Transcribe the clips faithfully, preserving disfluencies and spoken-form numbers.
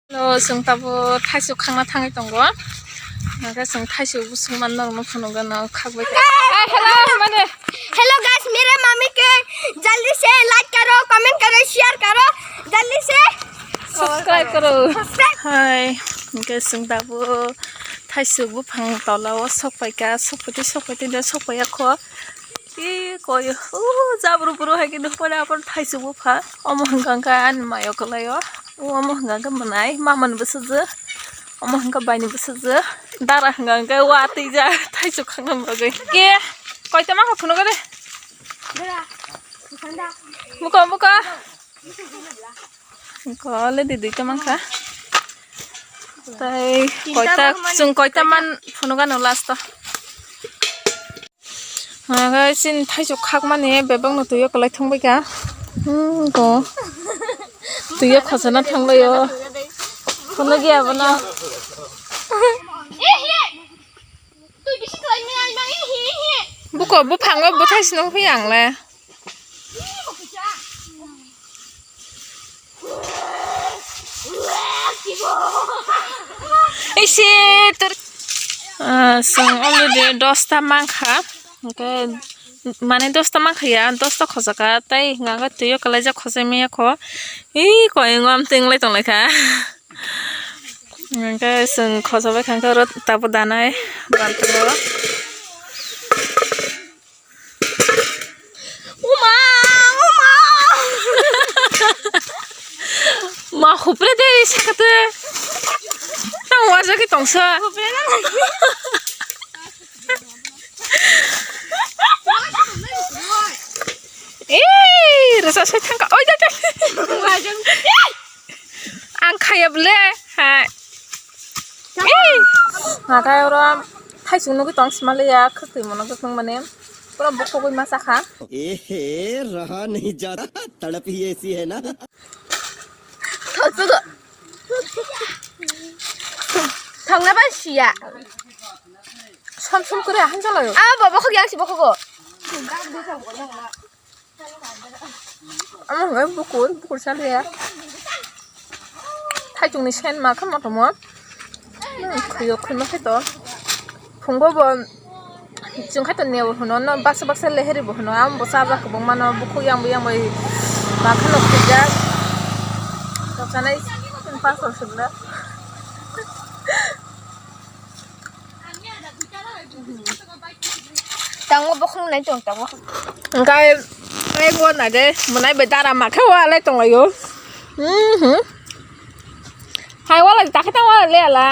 Hello, chwng tabuk thaisuk khangna thangwi tongo. Hwnkhe chwng thaisuk busuk manna rwno phunukgano khakbai kha. Hey, hello, mane. Hello guys, mere mami ke jaldi se like karo, comment karo, share karo, jaldi se subscribe karo. Subscribe. Hai, hwnkhe chwng tabuk thaisuk buphang tola o sokpaikha, sokpaitwi sokpaitwi no sokpaiya kho. Ee, koi, o, jabru bru hai khe nukmani abo thaisuk bupha. Omo hwnkha hwnkhe ani mayo kwlaio. O, omo hwnkha hwnkhe mwnai, mamani bwsajwk. Omo hwnkha baini bwsajwk. Dara hwnkha hwnkhe watwi ja thaisuk khangna bagwi. Ke, koita mankha phunugo de. Buka, buka. Ko le di duita mankha. Tai koita, chwng koita man phunukgano last o. Hwnkhai chini thaisuk khakmani bebakno twi o kwlai thangbaikha. Hmm, go. Twi o khosana thanglaio. Phunukya bono. Buko buphango bwthai sino phi ang le. Isi tur. Ah, chwng already dosta mankha. Hwnkhe mane dosta mankha ya, dosta khojaka tei hwnkha khe twi o kwlaijak khojai maya kho. Ee, koyeng o amtwng lai tonglaikha. Hwnkhe chwng khojabai kha, hwnkhe oro tabuk danai baltingo. Uma, uma. Ma hupre de sakate. Tang warjak ki tongsa. Hupre na lagi. Ee, rasa sai thangka. Oi, jai, jai. Ang khaya bole. Hai. Ee. Hatai oro thaisung nugui tong sima le ya, khwtwi mono gotong mane. Pura bukugui ma chakha. Ehe, raha nahi jata, tadap hi aisi hai na. Thangna ba siya. Som som kore han jalo. Ah, baba kho yang si bokho go. Amo hwnkhai bukur, bukur saliya. Thaitungni sen ma khe motomo. Hmm, khuyok khuyma khe to. Phungo bo chwng khe to nebo hwno, no baksa baksa leheri bo hwno. Amo bo chajak kwbangma no, bukhuk yang bo yang bai ma khe no khujak. Toksanai pastor sibla. Tango bokhong nai tong tango. Engkai, ai bo na de, monai be dara ma khe wa lai tong ayo. Mhm. Hai wa lai ta khe ta wa lai ala.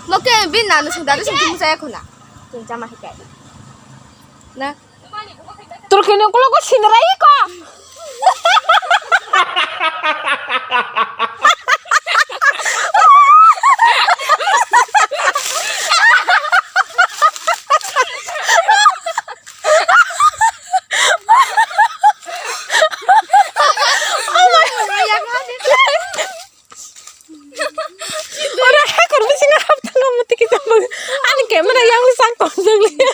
Moke bin na nusung dadu sung kimu saya khuna. Tung jama hikai. Na. Turkini ukulok ko sindrai ko. Ora ha kurbi singa hapta lo mati kita bang. Ani camera yang sang kondang le.